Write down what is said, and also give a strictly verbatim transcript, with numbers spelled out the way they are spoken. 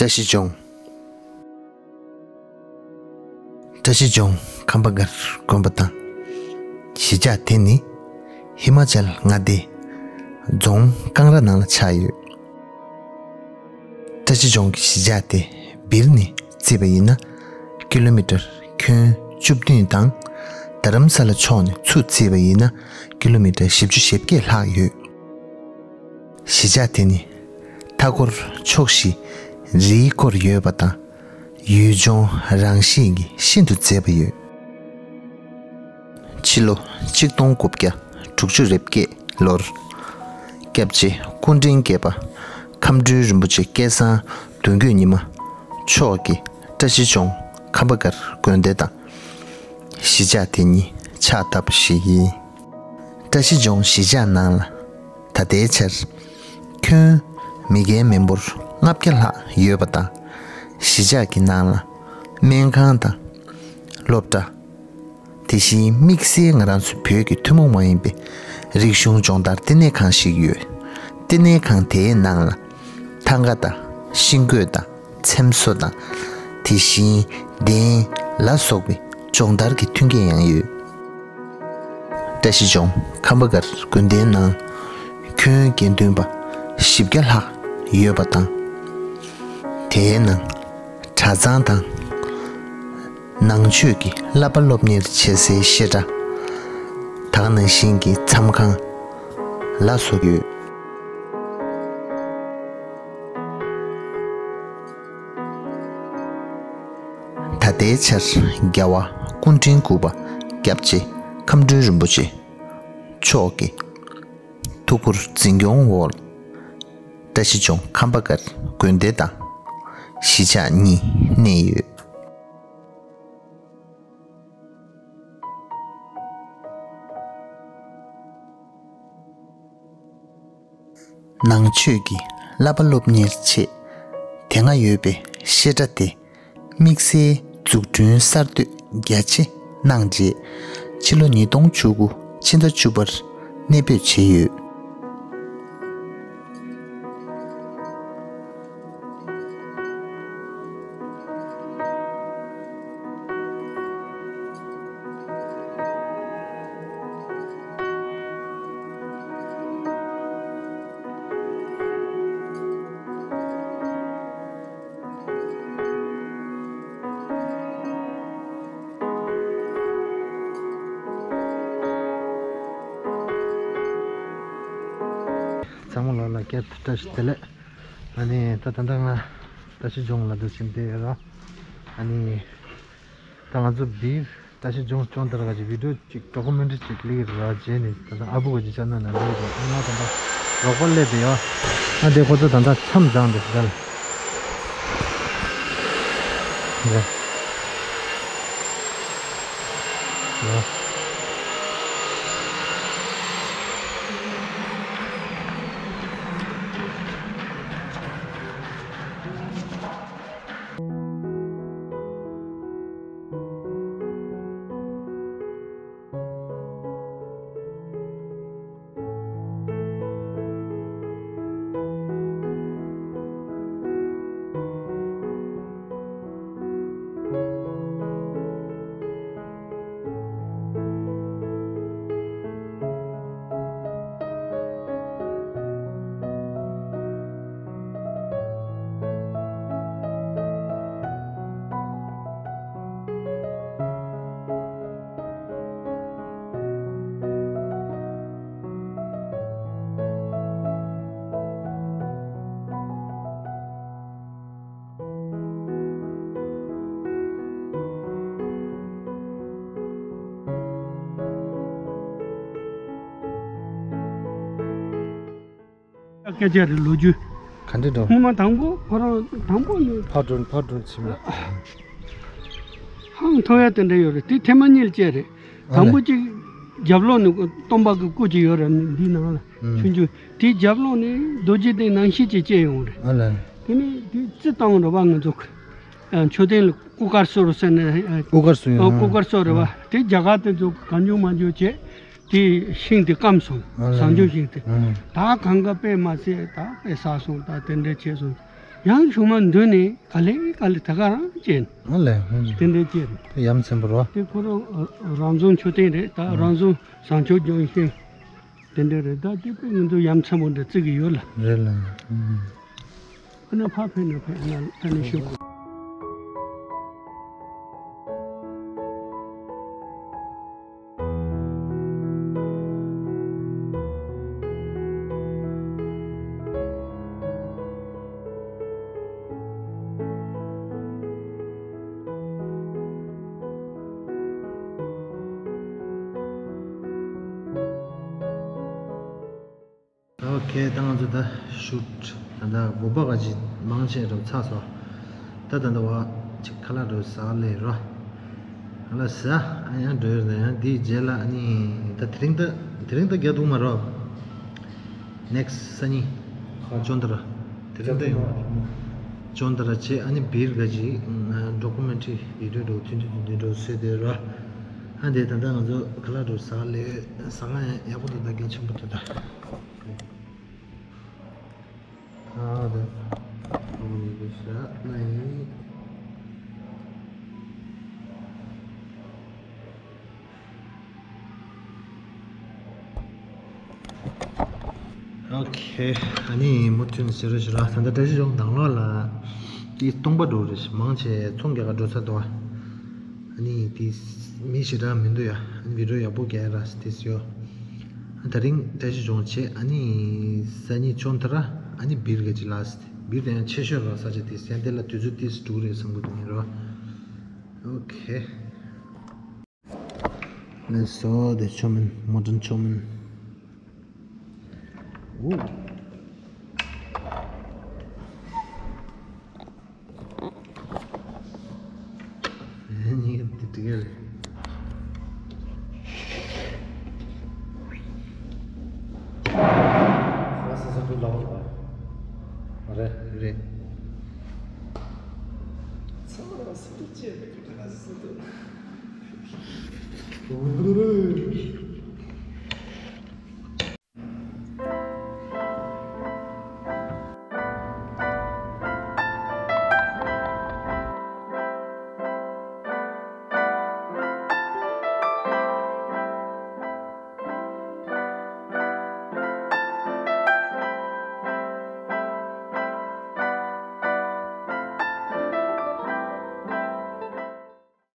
བཀྲ་ཤིས་ལྗོངས། བཀྲ་ཤིས་ལྗོངས་ཁམས་པ་སྒར་དགོན་པ་དང་། གཞིས་ཆགས་དེ་ནི་ཧི་མ་ཅལ་མངའ་སྡེའི་རྫོང་ཀང་ར་ནང་ལ་ཆགས་ཡོད། བཀྲ་ཤིས་ལྗོངས་ཀྱི་གཞིས་ཆགས་དེ་སྦིར་ནས་བརྩིས་པ་ཡིན་ན་ཀི་ལོ་མི་ཊར་ཁྱོན་བཅུ་བདུན་དང་། རྡ་རམ་ས་ལ་ཕྱོགས་ནས་ཚུར་བརྩིས་པ་ཡིན་ན་ཀི་ལོ་མི་ཊར་བཞི་བཅུ་ཞེ་བརྒྱད་ལྷག་ཡོད། གཞིས་ཆགས་དེ་ནི་མཐའ་འཁོར་ཕྱོགས་བཞི་རིས་བསྐོར་ཡོད་པ་དང་། ཡུལ་ལྗོངས་རང་བཞིན་གྱིས་ཤིན་ཏུ་མཛེས་པ་ཡོད། ཕྱི་ལོ་གཅིག་སྟོང་དགུ་བརྒྱ་དྲུག་ཅུ་རེ་བརྒྱད་ལོར། སྐྱབས་རྗེ་སྐུ་ཕྲེང་བརྒྱད་པ་ཁམས་སྤྲུལ་རིན་པོ་ཆེ་སྐལ་བཟང་གདུང་རྒྱུད་ཉི་མ་མཆོག་གིས་བཀྲ་ཤིས་ལྗོངས་ཁམས་པ་སྒར་དགོན་སྡེ་དང་། གཞིས་ཆགས་དེ་གཉིས་ཕྱག་བཏབ་པ་ཞིག་ཡིན། བཀྲ་ཤིས་ལྗོངས་གཞིས་ཆགས་ནང་ལ་ད་ལྟའི་ཆར་ཁྱོན་མི་རྒན་མི་འབོར་ལྔ་བརྒྱ་ལྷག་ཡོད་པ་དང་། གཞིས་ཆགས་ཀྱི་ནང་ལ་སྨན་ཁང་དང་སློབ་གྲྭ། དེ་བཞིན་དམིགས་བསལ་ང་རང་ཚོ་བོད་ཀྱི་ཐུན་མོང་མ་ཡིན་པའི་རིག་གཞུང་སྦྱོང་བརྡར་བསྟི་གནས་ཁང་ཞིག་ཡོད། བསྟི་གནས་ཁང་དེའི་ནང་ལ་ཐང་ག་དང་ཤིང་བརྐོས་དང་། འཚེམ་བཟོ་དང་། དེ་བཞིན་གདན་ལ་སོགས་པའི་སྦྱོང་བརྡར་གྱི་མཐུན་རྐྱེན་ཡང་ཡོད། བཀྲ་ཤིས་ལྗོངས་ཁམས་པ་སྒར་དགོན་སྡེའི་ནང་ཁྱོན་དགེ་འདུན་པ་བཞི་བརྒྱ་ལྷག་ཡོད་པ་དང་། དེའི་ནང་གྲྭ་ཚང་དང་། ནང་ཆོས་ཀྱི་བསླབ་པ་སློབ་གཉེར་བྱེད་སའི་བཤད་གྲྭ། ད་ག་ནང་བཞིན་གྱི་མཚམས་ཁང་ལ་སོགས་ཡོད། ད་ལྟའི་ཆར་རྒྱལ་བ་སྐུ་ཕྲེང་དགུ་པ་སྐྱབས་རྗེ་ཁམས་སྤྲུལ་རིན་པོ་ཆེ་མཆོག་གི་ཐུགས་ཁུར་འཛིན་སྐྱོང་འོག་བཀྲ་ཤིས་ལྗོངས་ཁམས་པ་སྒར་དགོན་སྡེ་དང་གཞིས་ཆགས་གཉིས་གནས་ཡོད། ནང་ཆོས་ཀྱི་བསླབ་པ་སློབ་གཉེར་ཆེད་དེ་སྔ་ཡོད་པའི་བཤད་གྲྭ་དེ་དམིགས་བསལ་འཛུགས་སྐྲུན་གསར་གཏོད་རྒྱ་ཆེ་གནང་རྗེས། ཕྱི་ལོ་ཉིས་སྟོང་བཅུ་དགུ་ཕྱི་ཟླ་བཅུ་པར་གནས་སྤོས་བྱས་ཡོད། ཚང་མ་ལོ་ལ་བསྐྱར་དུ་བཀྲ་ཤིས་བདེ་ལེགས། ཨ་ནི་ད་ད་ལྟ་ང་བཀྲ་ཤིས་ལྗོངས་ལ་འདུག་ཕྱིན་བསྡད་ཡོད་ར། ཨ་ནི་ད་ང་ཚོ་བིར་བཀྲ་ཤིས་ལྗོངས་ཅོང་ལྟར་ག་ཅིག་བི་ཌིའོ་ཅིག་ཌོ་ཀུ་མེན་ཊི་ཅིག་ལེགས་ར་བྱས་ནས་ད་ལྟ་ཨ་བུ་ག་ཅིག་ཅ་ན་ན་ལེགས་ར། ཨ་ན་ད་ལྟ་རོགས་པ་སླེབས་བསྡད་ཡོད། ཨ་དེ་ཁོ་ཚོ་ད་ལྟ་མཚམས་བརྫངས་བསྡད་ཟེར་ལ། སྐད་ཆ་རེད་ལོ་རྒྱུས། ག་འདྲ་འགྲོ། སྔོན་མ་དང་པོ་ཁོ་རང་དང་པོ་ནི་ཕར་འགྲོ་ཕར་འགྲོ་ཕྱིན་ལ། ཧང་ཐོ་ཡ་དེ་འདྲ་ཡོད་རེད། དེ་ཐེངས་མ་གཉིས་ལ་བཅད་རེད། ཨ་དང་ལེ། པོ་གཅིག་རྒྱབ་ལོགས་ནས་སྟོན་པ་གི་སྐུ་གཅིག་ཡོད་རེད། འདི་ནང་ལ་ཨུམ། ཆུང་ཆུང་། དེའི་རྒྱབ་ལོགས་ནས་རྡོ་རྗེ་གདན་ནང་བཞིན་ཅིག་བཅད་ཡོང་རེད། ཨ་ལེ། དེ་ནས་དེ་རྩི་བཏང་རེད་པ། ང་ཚོ་མཆོད་རྟེན་ལ་སྐུ་དཀར་སོ་རུ་ཟེར་ནས། སྐུ་དཀར་སོ་ཡོད། སྐུ་དཀར་སོ་རེད་པ། དེ་རྒྱ་གར་དེ་ཚོ་གང་བྱུང་མང་བྱུང་བྱས། དེ་ཤིང་དེ་སྐམ་སོང་། ཨ་ལེ། བཟང་སྐྱོང་ཤིང་དེ། ཨུམ། ད་གང་ག་དཔེ་མ་ཟད་ད་དཔེ་ཟག་སོང་། ད་དེ་འདྲ་བྱས་སོང་། ཡང་ཆུང་མ་འདུག་ནས་ག་ལེ་ག་ལེ་ད་ག་རང་བྱས་ནས། ཨ་ལས། ཧུམ། དེ་འདྲ་བྱས་ནས། དེ་ཡ་མཚན་པོ་རོ། དེ་ཁོ་རང་རང་བྱུང་མཆོད་རྟེན་རེད། ད་རང་བྱུང་བཟང་སྤྱོད་ལྗོན་ཤིང་དེ་འདྲ་རེད། ད་དེ་དཔེ་ང་ཚོ་ཡ་མཚན་པོ་འདྲ་བརྩི་གི་ཡོད་ལ། རེད་ལ། ཧུམ། ཨ་ནི་ཕ་ཕེབས་ན་ཕེབས་ན་ད་ནི་ཤོག་ཨོ་ཁེ། ད་ང་ཚོ་ད་ཤུཊ་ད་ལྟ་དགོན་པ་ག་ཅིག་མང་ཆེ་རུ་ཚར་སོང་། ད་ད་ལྟ་བ་ཅིག་ཁ་ལག་རུ་ཟ་ལེ་རོ། ཨ་ལ་ཟ། ཨ་ཡང་འགྲོ་ཡོད་ད། ཡང་དེའི་རྗེས་ལ་ཨ་ནི་ད་དེ་རིང་ད་དེ་རིང་ད་རྒྱ་འདུག་མ་རོ། ནེག་སི་སང་ཉིན་ཁ་ཅོན་ཏ་ར། དེ་རིང་ད་ཡོང་བ་རེད། ཅོན་ཏ་ར་བྱས། ཨ་ནི་བིར་ག་ཅིག་ཌོ་ཀུ་མེན་ཊི་རི་བི་ཌིའོ་འགྲོ་ཐུན་ཐུན་ཐུན་ཐུན་འགྲོ་སོས་དེ་རོ། ཨ་དེ་ད་ལྟ་ང་ཚོ་ཁ་ལག་རུ་ཟ་ལེ། ཟ་ཁང་ཡང་ཡག་པོ་འདུག་ད་རྒྱ་ཆེན་པོ་འདུག་ད། ཨ་དེ་ཨ་མ་ནི་གི་ཤ་ན་ཡིན། ཨོ་ཁེ། ཨ་ནི་མུ་མཐུད་ནས་བྱེད་རོགས་བྱེད་རོགས། ད་ལྟ་བཀྲ་ཤིས་ལྗོངས་ནང་ལོགས་ལ་དེ་སྟོང་པ་འགྲོ་རེད། མང་ཆེ་ཚོང་རྒྱག་ག་འགྲོ་ཚར་འདུག་ཨ་ནི་དེ་མི་ཞེ་དྲག་མི་འདུག་ཡ། ཨ་ནི་བི་ཌིའོ་ཡག་པོ་རྒྱག་ར་དེ་ཡོད། ད་རིང་བཀྲ་ཤིས་ལྗོངས་བྱས། ཨ་ནི་སང་ཉིན་ཅོན་ཏ་ར། ཨ་ནི་བིར་ག་ཅིག་ལ་སི། བིར་དེ་ཡང་ཆེ་ཤོས་ར་ས་ཆ་དེ་སེང་དེ་ལ་དུས་ཚོད་ཏིས་འགྲོ་རེད་བསམ་གི་འདུག་ཡིན་རོ། ཨོ་ཁེ། ལེ་སོ་དེ་ཆོ་མིན་མོ་ཏན་ཆོ་མིན། ཨོ། ཨེ་ནི་དེ་དྲི་ག་རེད། ས་ས་ས་དུ་ལའོ་ར། རེད་རེད། ཚང་མ་ལ་སུ་དུ་ཅེ་རེད་ཀྱི་ད་ང་སུ་དུ།